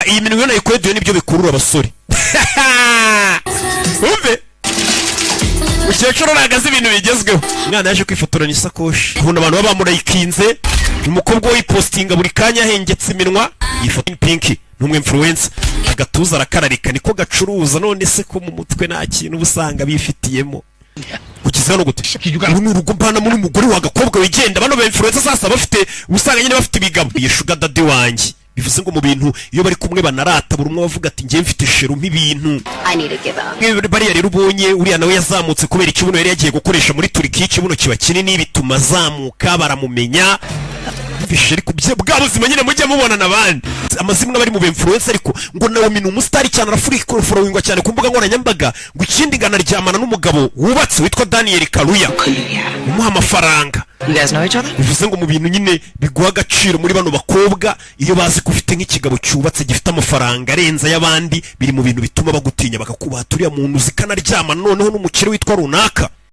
Iyi minwa iyo nayikweduye nibyo bikurura abasore. Umve, mukecuru ntabwo azi ibintu bigezweho. Umwana yaje kwifotoranya isakoshi, ubona abantu baba bamurayikinze. Umukobwa wipostinga buri kanya ahengetse iminwa. Iyi foto Pinki ni umwe influencer, agatuza arakararika, niko gacuruza. None se ko mu mutwe nta kintu uba usanga bifitiyemo? Ugeze hano gute? Uru ni urugo mbanamo n'umugore wa gakobwa wigenda. Bano ba influencer sasa bafite, usanga nyine bafite ibigabo. Iyi sugar daddy wanjye, bivuze ngo mu bintu iyo bari kumwe banarata, buri umwe bavuga ati: "Njye mfite chéri umpa ibintu." I need to give up. Mwe bariya rero ubonye, uriya nawe yazamutse kubera ikibuno yari yagiye gukoresha muri Turikiya. Ikibuno kiba kinini, bituma azamuka, baramumenya. Mvishije ariko bwa buzima nyine mujya mubona n'abandi amazimwe bari mu influencer. Ariko ngo Naomi ni umusitari cyane, arafollowingwa cyane ku mbuga nkoranyambaga. Ngo ikindi nganaryamana n'umugabo wubatse witwa Daniel Kaluuya, umuha amafaranga. You guys know each other? Bivuze ngo mu bintu nyine biguha agaciro muri bano bakobwa, iyo bazi ko ufite nk'ikigabo cyubatse gifite amafaranga arenze ay'abandi, biri mu bintu bituma bagutinya, bakakubaha. Turiya muntu uzi kanaryamana noneho n'umukire witwa runaka.